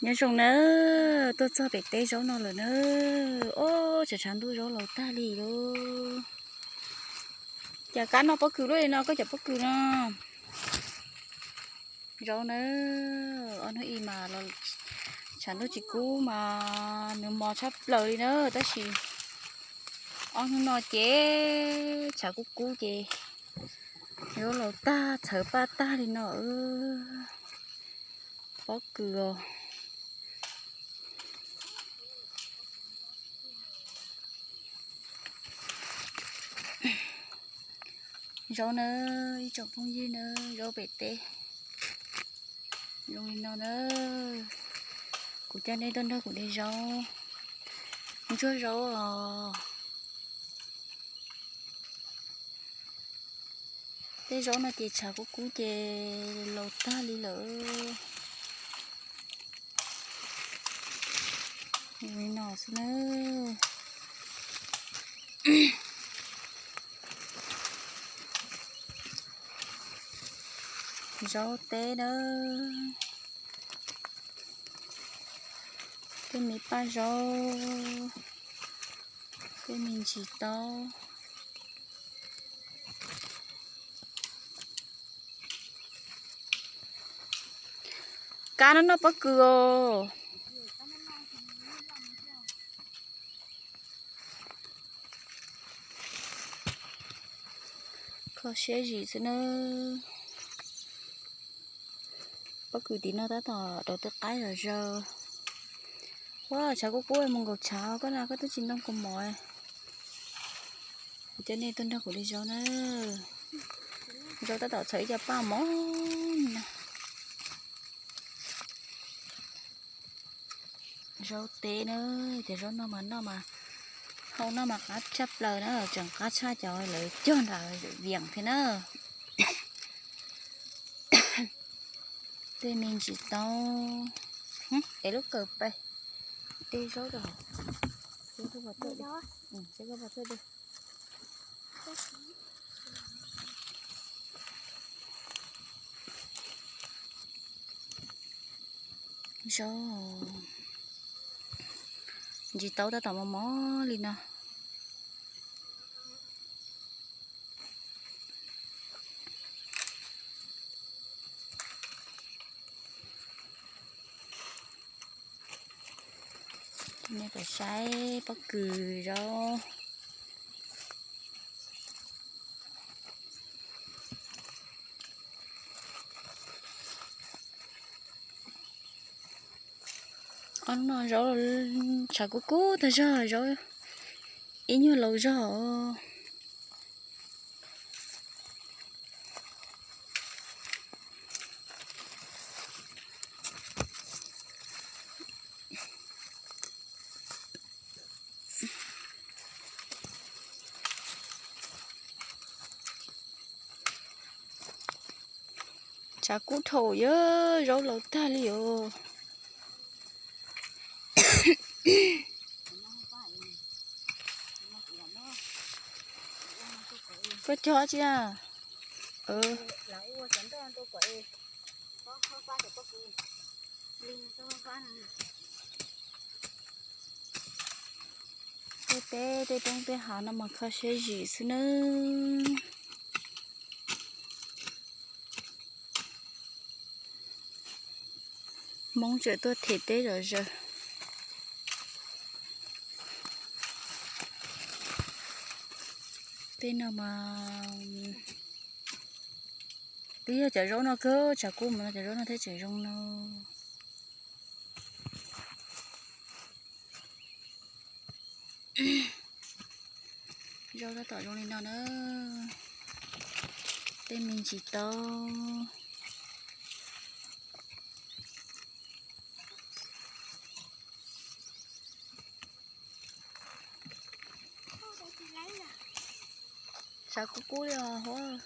Nyob zoo nawb, tuaj txog pem teb zaub no lawm nawb. Ob, tshav tshav ntuj zaub laus tag li lauj. Cas kab noj pob kws luaj li no, koj cov pob kws no. Zaub nawb, ob hnub ib mas los tshav ntuj tsis kub mas nws mos tshaj plaws li na, tab sis ob hnub no ces tshav kub kub ces zaub laus tag txhawv paj tag li no. Pob kws os. Zaub nawb ib tsoom phooj ywg nawb, zaub pem teb zoo li no nawb. Kuv coj nej tuaj nrog kuv de zaub, ntsuag zaub os. Tej zaub no ces tshav kub kub ces laus tag li lawm. Li no xwb na. Zaub teb na. Tej me paj zaub, tej me ntsis taub. Kab no noj pob kws os. Kho siab zim xwb na. Pob kws tim no tab tom rau twb qaib zom zaws. Ua tshav kub kub mus nkaum tshav koj na, koj twb tsis ntoo kaus mom. Kuv coj nej tuaj nrog kuv de zaub na. Zaub tab tom txhawv ib co paj mos na. Zaub teb na, cov zaub no mas noj mas hau noj mas qab tshaj plaws na, tseem qab tshaj cov lawv cog nram Vias thiab na. Tej me ntsis taub, es lub kawm pais de zaub rau hauv. Zaub, ntsis taub tab tom mos mos li no. Nej pais saib pob kws zaub. Ob no zaub tshav kub kub tag zog, zaub ib nyuag laus zog. Tshav kub dhau, yog zaub laus tag li os. Koj cog tsi a? Tej teb tej roob tej hav no mas kho siab zim xwb nawb. Hmoob tseem tuaj them teb zom zaws. Tej no mas twb yog cov zaub no kawg, tshav kub mus no cov zaub no thiaj tseem zoo no. Zaub tab tom zoo li no na. Tej me ntsis taub. Tshav kub kub li os huab.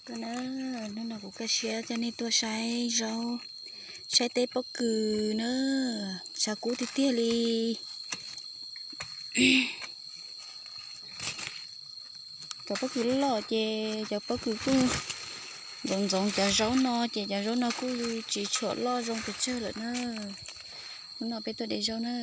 Tuaj na, hnub no kuv kaj siab coj nej tuaj saib zaub, saib teb pob kws na. tshav kub tiag tiag li. Cov pob kws loj ces cov pob kws kuj ntxoov ntxoov cov zaub no ces cov zaub no kuj tsis tshuam loj zoo pes tsawg lawm na. Hnub no peb tuaj de zaub na.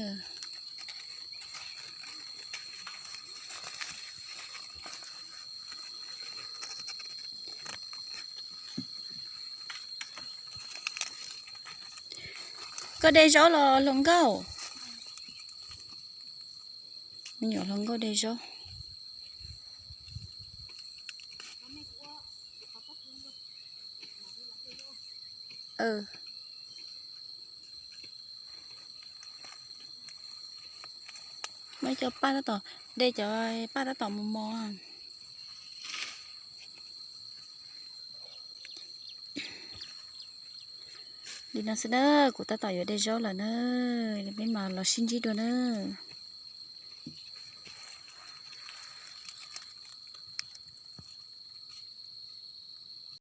Koj de zaub los hluas nkauj? Me nyuam hluas nkauj de zaub. Muab cov paj tab tom, de cov paj tab tom mos mos. Li no xwb na, kuv tab tom yuav de zaub lawm na, peb mam los sib ntsib dua na.